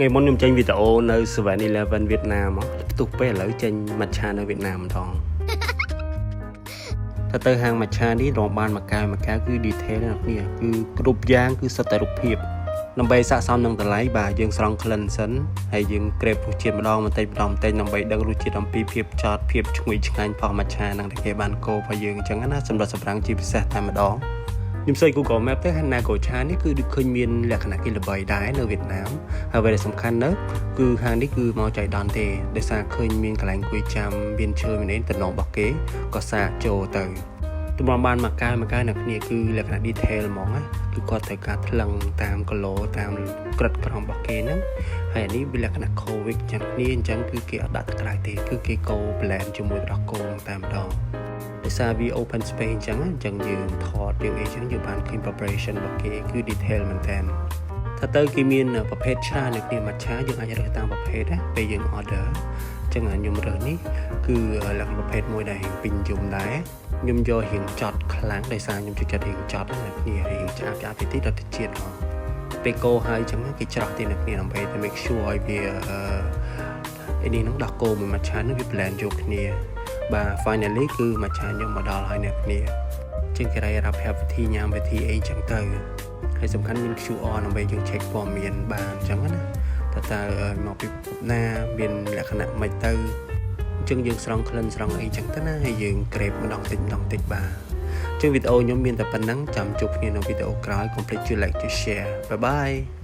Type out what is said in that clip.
ថ្ងៃមុនខ្ញុំចេញវីដេអូនៅ 7-Eleven វៀតណាមផ្ទុះពេលឥឡូវចេញមច្ឆានៅវៀតណាមម្ដងថាទៅហាងមច្ឆានេះរងបានមួយកែវមួយកែវគឺ detail ណាស់គ្នាគឺគ្រប់យ៉ាងគឺសុទ្ធតែរូបភាពដើម្បីស័ក្តិសមនឹងតម្លៃបាទយើងស្រង់ក្លិនសិនហើយយើងក្រេបរសជាតិម្ដងបន្តិចម្ដងបន្តិចដើម្បីដឹងរសជាតិអំពីភាពចត់ភាពឈ្ងុយឆ្ងាញ់ផងមច្ឆាហ្នឹងដែលគេបានកូររបស់យើងអញ្ចឹងណាសម្រាប់សម្រាំងជាពិសេសតែម្ដងខ្ញុំ search Google Map ទៅហាណាកូឆានេះគឺដូចឃើញមានលក្ខណៈគេល្បីដែរនៅវៀតណាមហើយអ្វីដែលសំខាន់នៅគឺហាងនេះគឺមកចៃដន្យទេដោយសារឃើញមានកន្លែងអង្គុយចាំមានឈើមានអីតំណងរបស់គេក៏សាកចូលទៅទម្រាំបានមួយកែវមួយកែវនៅគ្នាគឺលក្ខណៈ detail ហ្មងណាគឺគាត់ត្រូវការថ្លឹងតាមគីឡូតាមក្រិតក្រមរបស់គេហ្នឹងហើយអានេះវាលក្ខណៈ Covid ចឹងគ្នាអញ្ចឹងគឺគេអត់ដាក់ទឹកក្រៅទេគឺគេកូរ blend ជាមួយទឹកដោះគោតែម្ដងដោយសារវា open space អញ្ចឹងអញ្ចឹងយើងថតយើងអីចឹងយើងបានឃើញ preparation របស់គេគឺ detail មែនតើថាទៅគេមានប្រភេទច្រើននៅគ្នាមច្ឆាយើងអាចរើសតាមប្រភេទណាពេលយើង order អញ្ចឹងខ្ញុំរើសនេះគឺលក្ខណៈប្រភេទមួយដែលរៀងពេញនិយមដែរខ្ញុំយករៀងចត់ខ្លាំងដោយសារខ្ញុំចូលចិត្តរៀងចត់ណាគ្នារៀងឆ្អាបឆ្អាបតិចដល់ទៅជាតិហងពេលកូរហើយអញ្ចឹងគេច្រោះទៀតនៅគ្នាដើម្បីតែ make sure ឲ្យវាអឺឯនេះហ្នឹងដោះគោមួយមច្ឆាហ្នឹងវា blend ចូលគ្នាបាទ finally គឺមច្ឆាខ្ញុំមកដល់ហើយអ្នកគ្នាជាងគេរ៉ាប់ប្រាប់វិធីញ៉ាំវិធីអីចឹងទៅហើយសំខាន់មាន QR ដើម្បីយើង check ព័ត៌មានបានអញ្ចឹងណាតើតើមកពីភពណាមានលក្ខណៈម៉េចទៅអញ្ចឹងយើងស្រង់ក្លិនស្រង់អីចឹងទៅណាហើយយើងក្រេបម្ដងតិចម្ដងតិចបាទចឹងវីដេអូខ្ញុំមានតែប៉ុណ្ណឹងចាំជួបគ្នានៅវីដេអូក្រោយកុំភ្លេចជួយ like ជួយ share. Bye bye.